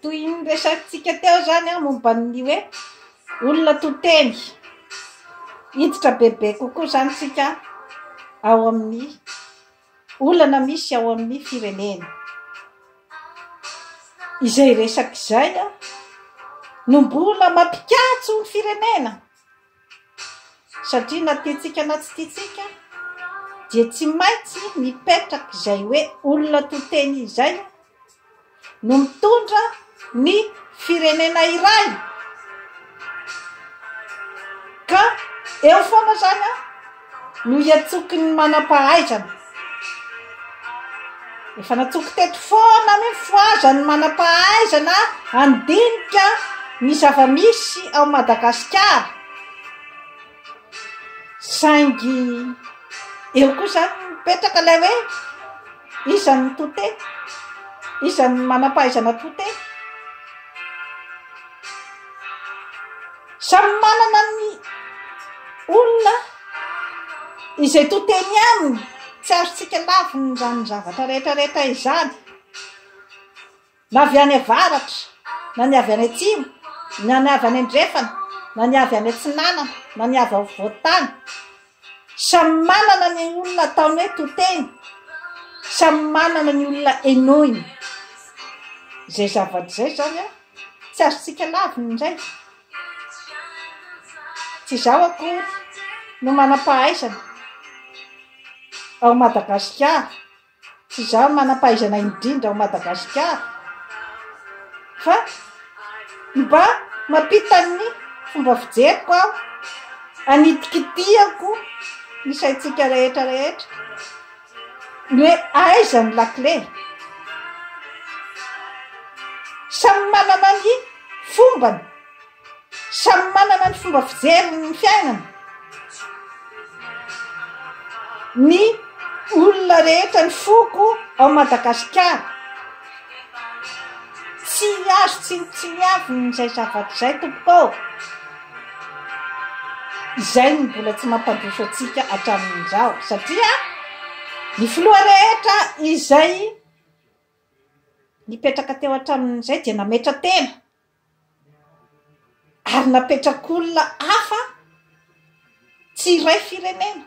Toy ny resakintsika teo izany an, momba ny hoe olona to teny. Hiditra bebe kokoa izany tsika ao amin'ny olana misy ao amin'ny firenena. Izay resaka izay an, no mbola mampikatso ny firenena. Satria na tiantsika na tsy tiantsika dia tsy maintsy mipetraka izay hoe olona to teny izay no mitondra ny firenena iray. Ka eo foana izany an no iantsoky ny manam-pahaizana. Efa natsoky teto foana hoe mifohaza ny manam-pahaizana handinika ny zava-misy ao Madagasikara. Saingy eo koa izany mipetraka ilay hoe iza no to teny, iza no manam-pahaizana to teny. Samy manana ny olona izay to teny aminy, tsy azontsika lavina izany zavatra rehetra rehetra izany, na avy any avaratra, na ny avy any atsimo, na ny avy any andrefana, na ny avy any atsinanana, na ny avy afovoan-tany. Samy manana ny olona ataony hoe to teny, samy manana ny olona henoiny. Izay zavatra izay izany an, tsy azontsika lavina indray. Tsy izaho akory no manam-pahaizana ao Madagasikara. Tsy izaho no manam-pahaizana indrindra ao Madagasikara fa mba mampita ny fomba fijeriko aho, anitikitihako ny saintsika rehetra rehetra ny hoe aiza ny lakile. Samy manana ny fombany. Samy manana ny fomba fijeriny ny fiainana ny olona rehetra, ny foko ao Madagasikara. Tsy azo tsinontsiniavina izay zavatra izay tompoko ô! Izay no mbola tsy mampandroso antsika hatramin'izao satria ny filoha rehetra izay nipetraka teo hatramin'izay dia nametra-tena. Ary napetrak'olona hafa tsy iray firenena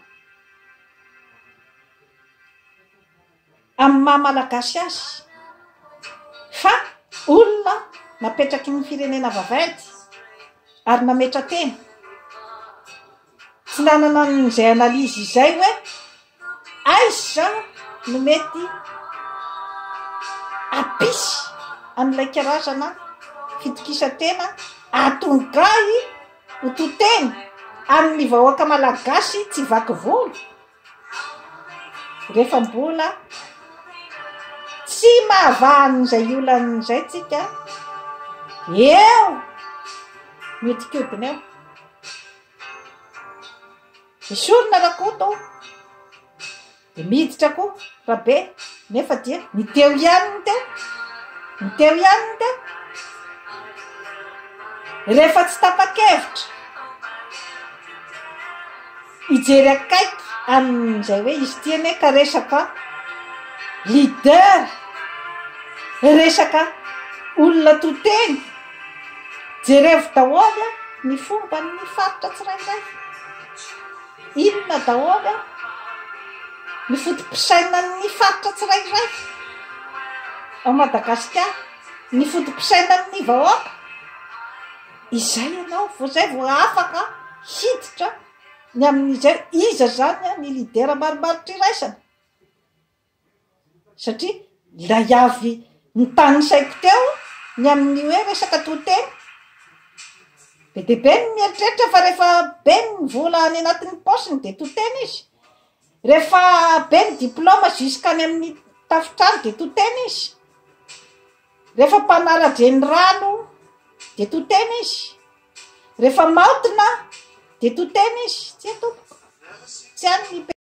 amin'ny maha malagasy azy fa olona napetraky ny firenena vaventy ary nametra-tena. Tsy nanana an'izay analyse izay hoe aiza no mety hampisy an'ilay karazana fitokisan-tena hahatonga ahy ho to teny amin'ny vahoaka malagasy tsy vaky volo rehefa mbola tsy mahavaha an'izay olana izay tsika eo mihodinkodina eo. Esorina Rakoto dia miditra koa Rabe nefa dia ny teo ihany ny teo, ny teo ihany ny teo. Rehefa tsy tapa-kevitra hijery akaiky an'izay hoe izy ity anie ka resaka leader, resaka olona to teny. Jerevo daholo ny fomban'ny faritra tsirairay. Inona daholo ny foto-pisainan'ny faritra tsirairay ao Madagasikara, ny foto-pisainan'ny vahoaka. Izay ianao vao izay vao afaka hiditra ny amin'izay iza izany ny leader marimaritra iraisana. Satria ilay avy notanisaiko teo ny amin'ny hoe resaka to-teny, be dia be ny mieritreritra fa rehefa be ny vola any anatin'ny paosiny dia to-teny izy, rehefa be ny diplaoma jusqu'any amin'ny tafontrano dia to-teny izy, rehefa mpanara-drenirano dia to-teny izy, rehefa maotina dia to-teny izy, tsia tompoko, tsy any ny.